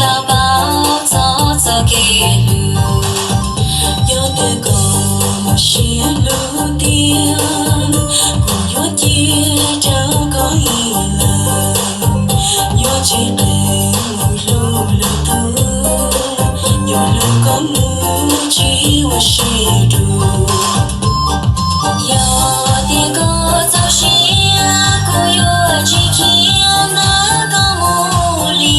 tau paub txog txoj kev hlub. Yog tias koj muaj siab lug tiag, kuv yuav cia rau koj ib leeg. Yuav tsis qee mus hlub lwm tus, yuav hlub koj mus tsis ua si dua. Yog tias koj txaus siab, kuv yuav tsis khiav ntawm koj mus li.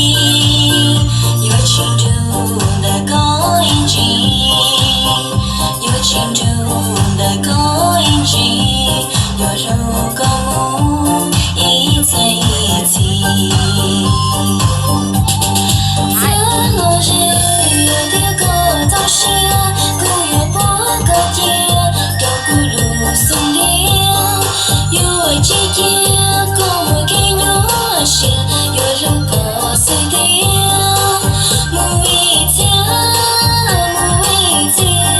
Yuav tsis nrug ntawm koj ib ntsis, yuav tsis nrug ntawm koj ib ntsis, yuav hlub koj mus ib txhiab ib txhis. Txawm los ze, yog tias koj txaus siab, kuv yuav pub koj cia rau kuv lub xub ntiag. Yuav tsis cia koj mus kev nyuaj siab, yuav hlub koj xwb thiaj mus ib txhiab, mus ib txhiab.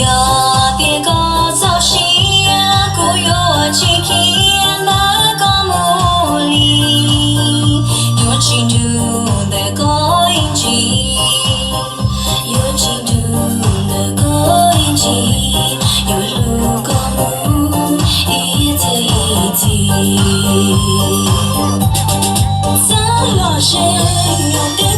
Yog tias koj txaus siab, kuv yuav tsis khiav ntawm koj mus li. Yuav tsis nrug ntawm koj ib ntsis, yuav tsis nrug ntawm koj ib ntsis, yuav hlub koj mus ib txhiab ib txhis. Txawm los ze, yog tias